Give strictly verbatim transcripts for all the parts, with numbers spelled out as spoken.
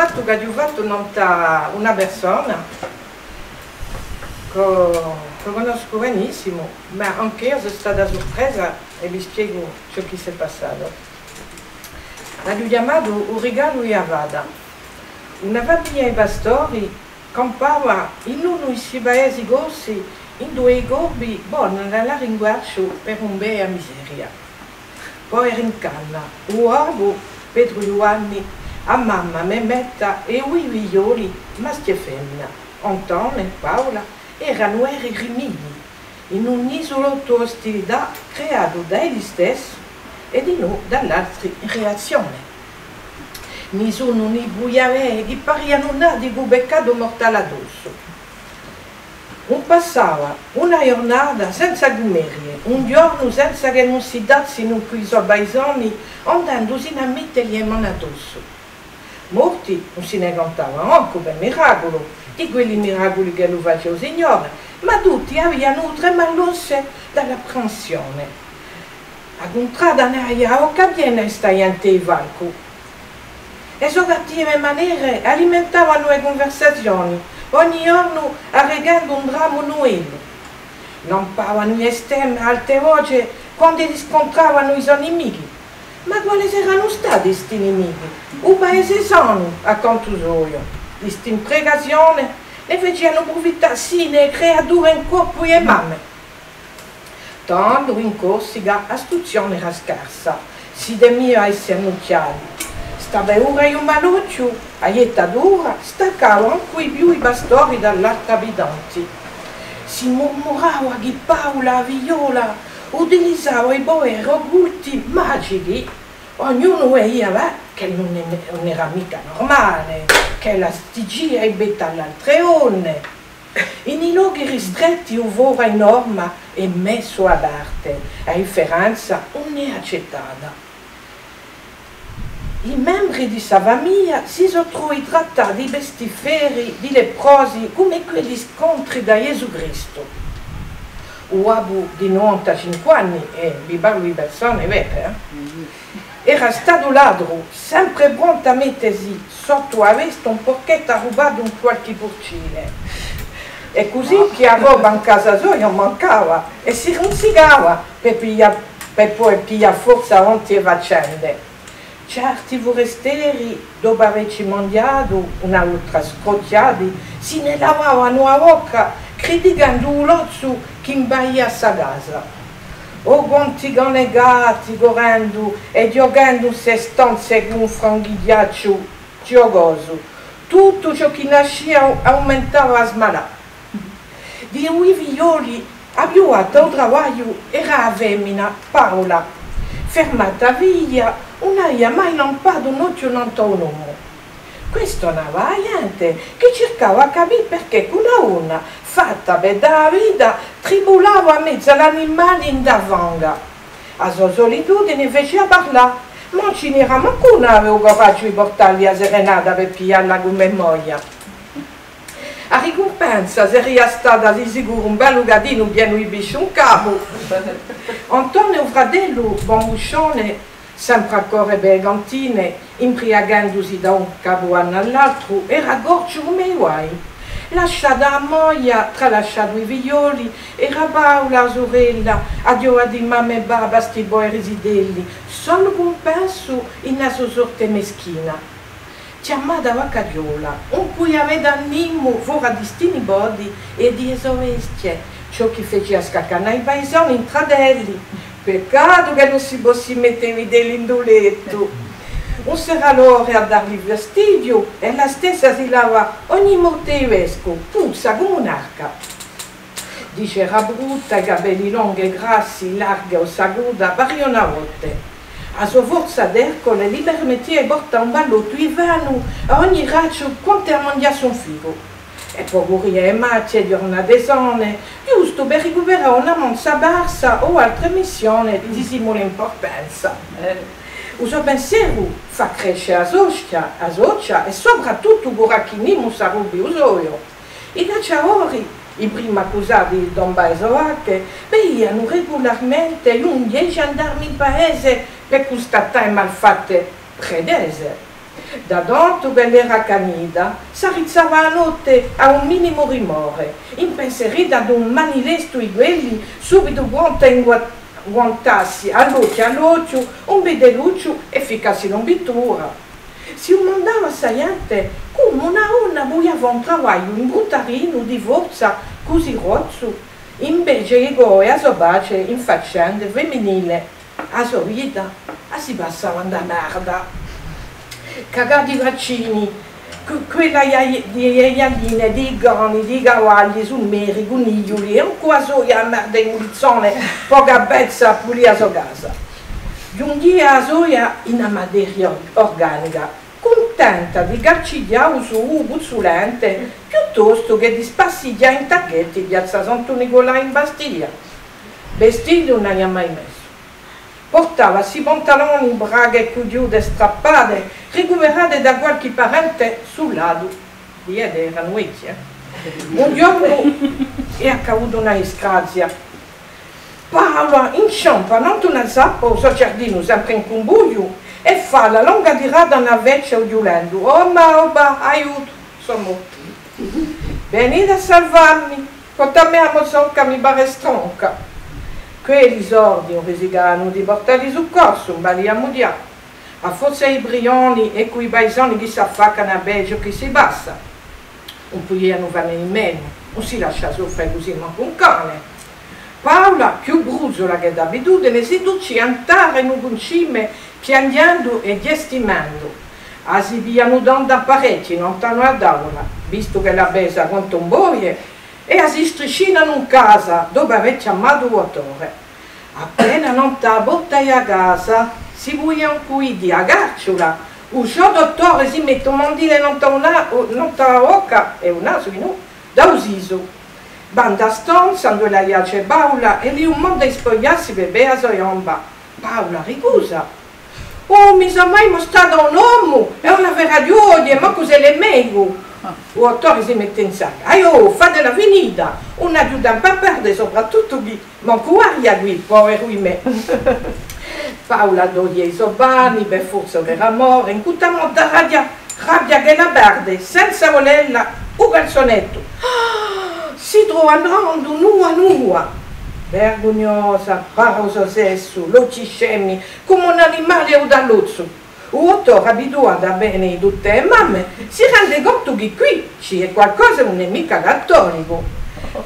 Fattu ch'aghju fattu nant'à una persona ch'o, ch'o cunnoscu benissimu, ma anch'eiu sò stata surpresa è vi spiegu ciò chì s'hè passatu. L'aghju chjamatu u rigalu di a fata. Una famiglia di pastori campava in unu di sti paesi corsi induve i corbi volanu à l'arringuacciu per ùn vede a miseria. Poveri in canna, u babbu, Petru Ghjuvanni, a mamma, Memetta, è i dui figlioli, maschiu è femina, Antone è Paula, eranu veri rimidi, in un isulottu d'ostilità creatu da elli stessi è dinò da l'altri in reazzione. Nisunu ùn li vulia vede, chì parianu nati cù u peccatu mortale addossu. Ùn passava una ghjurnata senza cummerie, un ghjornu senza ch'elli ùn si dassinu cù i so paisani, andendu sinu à metteli e mani addossu. Morti ùn si ne cantava mancu per miraculu, di quelli miraculi ch'ellu facia u Signore, ma tutti avianu u tremà l'osse da l'apprensione. A cuntrada n'avia a bocca piena di sta ghjente di falcu. E so cattive manere alimentavanu e cunversazioni, ogni ghjornu arrechendu un dramu nuvellu. Lampavanu e stemme à alta voce quand'elli scuntravanu i so nimichi. Ma quali seranu stati sti nimichi? U paese sanu, à contu soiu. Di st'imprecazione ne facianu prufittà sinu e criature in corpu di e mamme. Tandu in Corsica a stuzione era scarsa, si temia à esse annucchiati. Sta paura di u mal'ochju, a ghjettatura, staccava ancu di più i pastori da l'altri abitanti. Si murmurava chì Paula, a figliola, utilizava i puderi occulti magichi. Ognunu vedia, bè, ch'ellu ùn, ùn era micca nurmale, ch'ella stighjia i petti à l'altre donne. In i lochi ristretti u fora di norma hè messu à parte, a differenza ùn hè accettata. I membri di sta famiglia si sò trovi trattati di pestiferii, di leprosi, cum'è quelli scontri da Ghjesù Cristu. U babbu di novantacinque anni, è vi parlu di persone vere, eh? Era statu ladru, sempre prontu à mettesi sottu à a vesta un porchettu arrubatu in qualchì purcile. È cusì chì a robba in casa soia ùn mancava è si runsicava per piglià, per poi piglià forza avanti e faccende. Certi furesteri, dopu avecci manghjatu una volta scrochjati, si ne lavavanu a bocca critichendu u lozzu chì invadia sta casa. Oh, quanti cani è gatti, correndu è ghjochendu in ste stanze cù un franchighjacciu ghjocosu! Tuttu ciò chì nascia aumentava à smalà. Di i dui figlioli, a più atta à u travagliu era a femina, Paula. Fermata figlia, ùn avia mai lampatu un ochju nant'à un omu. Questu andava à a ghjente chì circava à capì perchè ch'una donna, fatta per dà a vita, tribulava à mezu à l'animali ind'a fanga. A so sulitudine facia parlà, ma ùn ci n'era mancu una avia u curaghju di purtalli a serenata per piglialla cum'è moglia. A ricumpensa seria stata di sicuru un bellu catinu pienu di pisciu in capu. Antone, u fratellu, bambuscione, sempre à corre per e cantine, imbriachendusi da un capu d'annu à l'altru, era corciu cum'è i guai. Lasciata a moglia, tralasciatu i figlioli, era Paula, a surella, a ghjova di mamma è babbu à sti poveri zitelli, solu cumpensu in a so sorte meschina. Chjamata vaccaghjola, ùn pudia vede à nimu fora di sti nipoti è di e so bestie, ciò chì facia scaccanà i paisani intra d'elli. Peccatu chì ùn si possi mette i vitelli in u lettu. Ùn serà l'ora à darli fastidiu, è ella stessa si lava ogni morte di vescu, puzza cum'è un'arca. Dice era brutta, i capelli longhi è grassi, larghi o sacuta, paria una botte. A so forza d'Ercule li permettia di portà un ballottu di fenu à ogni racciu quant'è à manghjassi un ficu. È po curria e machje ghjornate sane, ghjustu per ricuperà una manza parsa o altre missione di simula impurtanza. Eh. U so penseru fà cresce a soccia, a soccia è sopratuttu curà chì nimu s'arrubbi u soiu. I cacciadori, i primi accusati di tombà e so vacche, vedianu regularmente un ghjendarmu in paese per custatà e malfatte pretese. Da tantu ch'ella era accanita, s'arrizzava a notte à un minimu rimore, impensierita d'un manilestu di quelli, subitu pronta à ingua-, inguantassi à l'ochju à l'ochju un bitellucciu è ficcassi in vittura. Si dumandava sta ghjente cumu una donna pudia fà un travagliu imbruttarinu di forza cusì grossu, invece di gode a so pace in faccende feminile. A so vita a si passava in a merda. Cacà di vaccini, cu-, quella di e, di e galline, di i cani, di i cavalli, sumeri, cunigliuli, è ancu a soia, a merda di mulizzone, poca pezza, pulia a so casa. Ghjunghjia a soia in a materia or-, organica, cuntenta di carcighjà u so uvu puzzulente, piuttostu chè di spassighjà in tacchetti in piazza Santu Niculà in Bastia. Vestiti ùn n'avia mai messu. Purtava sti pantaloni, brache è cughjute strappate, ricuperate da qualchì parente sullatu. Vede, eranu vechje, eh. Un ghjornu hè accaduta una disgrazia. Paula inciampa nantu à una zappa, u so giardinu sempre in cumbugliu, è fà a longa tirata in a vechja ughjulendu: "Oh ma, oh ma, aiutu, sò morta." "Venite à salvammi, purtatemi a mo zonca, mi pare stronca." Quelli sordi ùn risicanu di purtà li succorsi, ùn valia à mughjà. À forza di brioni è cù i paisani chì s'affaccanu à vede ciò chì si passa, ùn pudianu fanne di menu, ùn si lascia soffre cusì mancu un cane. Paula, più bruzzola chè d'abitudine, si ducia in terra in u cuncime, pianghjendu è ghjestimendu. A si piglianu tandu à parechji, nant'à una tavula, vistu ch'ella pesa quant'un boie, è a si striscinanu in casa, dopu avè chjamatu u duttore. Appena nant'à a porta di a casa, si pudia ancu vede a carciula, u sgiò duttore si mette u mandile nant'à u na-, u, nant'à a bocca è u nasu in u, da u sisu. Va in a stanza induve ghjace Paula è li dumanda di spogliassi per vede a so ghjamba. Paula ricusa. "Oh, mi sò mai mustrata à un omu, hè una vera ghjoia, mancu s'ellu hè medicu." U duttore si mette in sacca. "Aiò, fatela finita, ùn aghju tempu à perde, soprattuttu chì mancu aria quì, poveru di mè." Paula toglie i so panni, per forza per amore, in cuntamò da rabbia, rabbia ch'ella perde, senza vulella, u calzunettu. Ah, si trova nandu nua nua. Vergugnosa, pare u so sessu, l'ochji scemi, cum'è un animale à u talluzzu. U duttore, abituatu à vene di tutte e mamme, si rende contu chì quì ci hè qualcosa chì ùn hè micca cattolicu.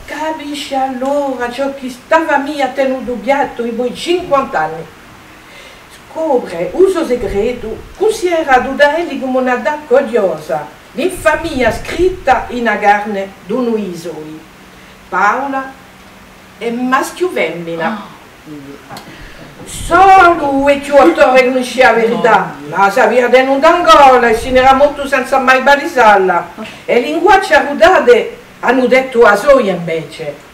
Capisce allora ciò chì sta famiglia hà tenutu chjettu dipoi cinquanta anni. Scopre u so secretu, cunsideratu da elli cum'è una tacca odiosa, l'infamia scritta in a carne d'unu di i soi. Paula hè maschiu femmina. Ah. Solu u vechju duttore cunniscia a verità, ma a sapia tenuta in gola è si n'era mortu senza mai palisalla. È linguacce arrudate anu dettu a soia invece.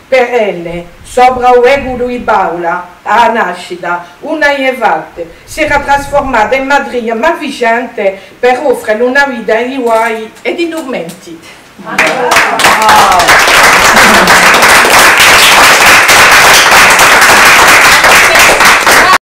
Per elle, sopra u veculu di Paula, à a nascita, una di e fatte s'era trasfurmata in matrigna malfiscente per offrele una vita di guai è di turmenti.